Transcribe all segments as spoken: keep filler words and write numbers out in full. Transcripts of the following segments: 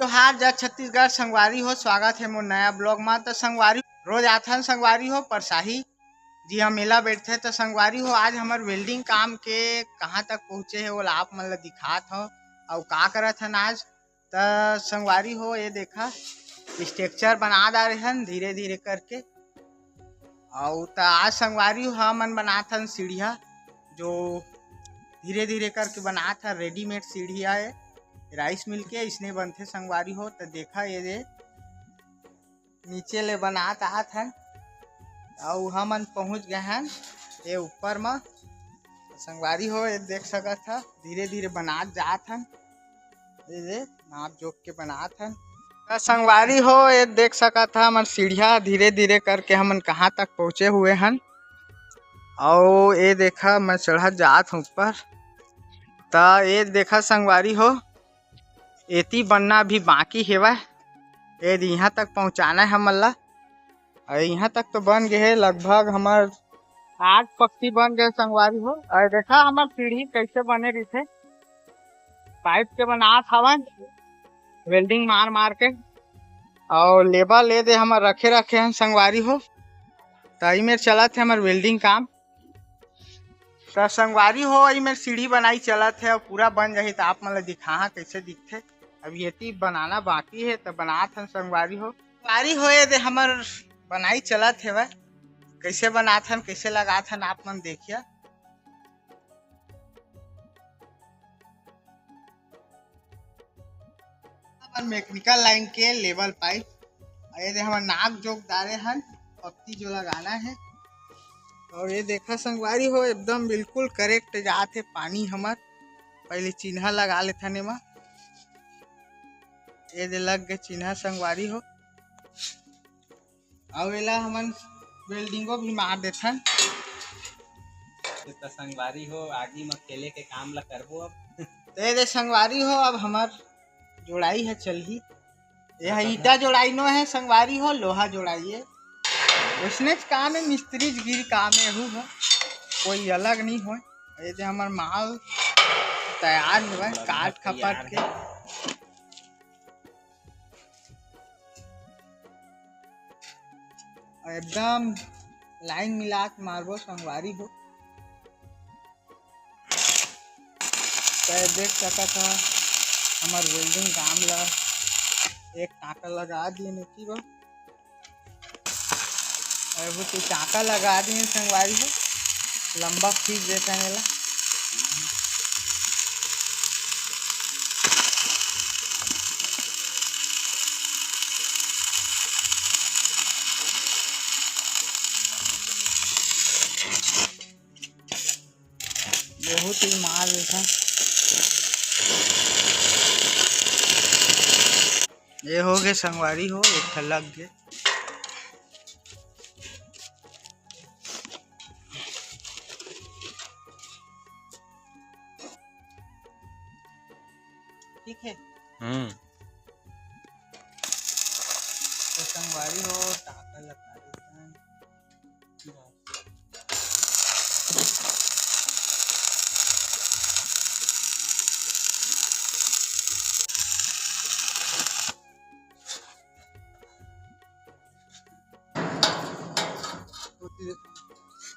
जोहार, जय छत्तीसगढ़ संगवारी हो, स्वागत हे मोर नया ब्लॉग मा। त संगवारी, रोज आथन संगवारी हो परसाही जी, हम मेला बैठथे। त संगवारी हो, आज हमर वेल्डिंग काम के कहाँ तक पहुँचे हे, ओला आप मन ला दिखात हव। अउ का करत हन आज, त संगवारी हो, ये देखा, स्ट्रक्चर बना डारे हन धीरे धीरे करके। अउ त आज संगवारी हो, हमन बनात हन सीढ़िया, जो धीरे धीरे करके बनात हन। रेडीमेड सीढ़िया ए, राइस मिल के इसने बनथे संगवारी हो। त देखा, ये दे नीचे ले बनात आत हन, अउ हमन पहुँच गए हन ये ऊपर म। संगवारी हो, ये देख सकत ह, धीरे धीरे बनात जात हन। ये दे नाप जोख के बनात हन। त संगवारी हो, ये देख सकत ह, हमर सीढ़िया धीरे धीरे करके हमन कहाँ तक पहुँचे हुए हन। अउ ये देखा, मैं चढ़त जात हूँ ऊपर। त ये देखा संगवारी हो, एती बनना अभी बाकी हेवय। ये दे इहाँ तक पहुँचाना है हमन ला। अउ इहाँ तक तो बन गए हे, लगभग हमर आठ पक्की बन गए संगवारी हो। अउ देखा, हमर सीढ़ी कैसे बने रहिथे, पाइप के बनात हवन, वेल्डिंग मार मार के। अउ लेबर ले दे हमर रखे रखे हन संगवारी हो। त ई मेर चलत हे हमर वेल्डिंग काम। त संगवारी हो, ई मेर सीढ़ी बनाई चलत हे, अउ पूरा बन जाही त आप मन ल दिखाहा कैसे दिखथे। अब एती बनाना बाकी हे, त बनात हन संगवारी हो। संगवारी हो, ये दे हमर बनाई चलत हेवय, कैसे बनात हन, कैसे लगात हन, आप मन देखिया। हमर मैकेनिकल लाइन के लेवल पाइप, अउ ये दे हमर नाप जोख डारे हन, पत्ती जो लगाना है। अउ ये देखा संगवारी हो, एकदम बिल्कुल करेक्ट जात हे पानी हमर। पहले चिन्हा लगा लेथन एमा, ये दे लग गए चिन्हा संगवारी हो। अउ एला हमन वेल्डिंगो भी मार देथन। त संगवारी हो, आगी म खेले के काम ल करबो अब। त ये दे संगवारी हो, अब हमर जोड़ाई ह चलही। ये ह ईटा जोड़ाई नो हे संगवारी हो, लोहा जोड़ाई हे। वैसनेच काम हे, मिस्त्रीच गिरी काम हे, एहू ह कोई अलग नहीं होय। ये दे हमर माल तैयार हेवय, काट खपट के। अउ एकदम लाइन मिला के मारबो संगवारी हो। त देख सकत ह, हमर वेल्डिंग काम ला एक टाँका लगा दिए नती बा। अउ एगो तो टाँका लगा दिए संगवारी हो, लंबा खींच देथन एला। बहुत ही मार देथन। ये हो गए संगवारी हो, एक ठन लग गए। ठीक है। हम्म। तो संगवारी हो, टाका लगा देथन।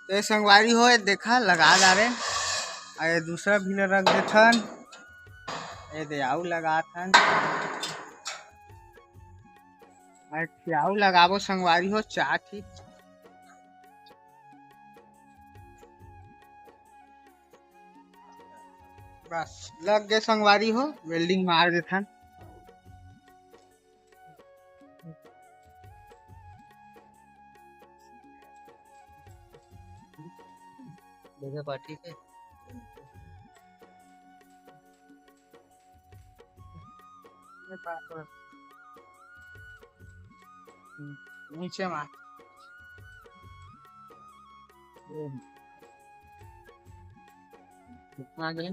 तो ये संगवारी हो, ये देखा, लगा डारे। अउ ये दूसरा भी ल रख देथन। ये दे, आऊ लगाथन। अउ आऊ लगाबो संगवारी हो, चार ठी। बस, लग गए संगवारी हो, वेल्डिंग मार देथन। देखा पार्टी के। नीचे मार। कितना गए?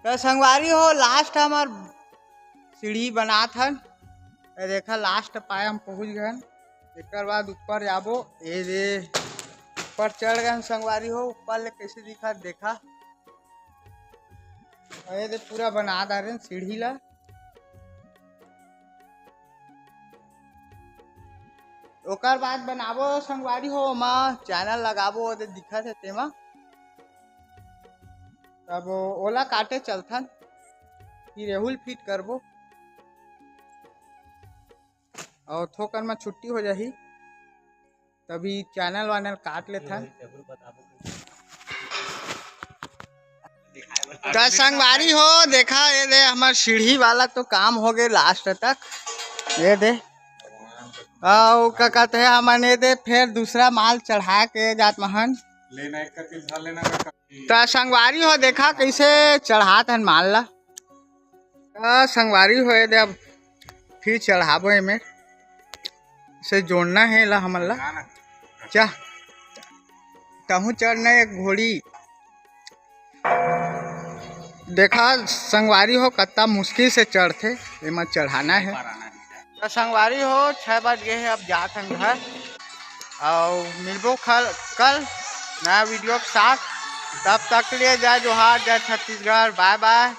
तो संगवारी हो, लास्ट हमार सीढ़ी बनात हन। ये देखा, लास्ट पाए हम पहुंच गए हन। एकर बाद ऊपर जाबो। ये दे, ऊपर चढ़ गए संगवारी हो, ऊपर ले कैसे दिखा देखा। अरे दे पूरा बना डारे सीढ़ी ला। ओकर बाद बनाबो संगवारी हो, ओमा चैनल लगाबो, ओदे दिखत हे तेमा। तब ओला काटे चलथन, फिर एहू ल फिट करबो। और थोकन म छुट्टी हो जाही, तभी चैनल वानल काट लेथन। त संगवारी हो, देखा ये दे हमर सीढ़ी वाला तो काम हो गए लास्ट तक। ये दे, अउ का कहते हैं, हमन ये दे फिर दूसरा माल चढ़ा के जात महन। लेना एक का तीन साल लेना का। त संगवारी हो, देखा कैसे चढ़ात हन माल ला। त संगवारी हो, ये दे अब फिर चढ़ाबो एमे, से जोड़ना है ला हमन ला। चा तहूँ चढ़ना एक घोड़ी। देखा संगवारी हो, कत्ता मुश्किल से चढ़थे, एमा चढ़ाना है। त संगवारी हो, छह बज गए हैं, अब जात हन घर, और मिलबो कल, कल नया वीडियो के साथ। तब तक के लिए जय जोहार, जय छत्तीसगढ़, बाय बाय।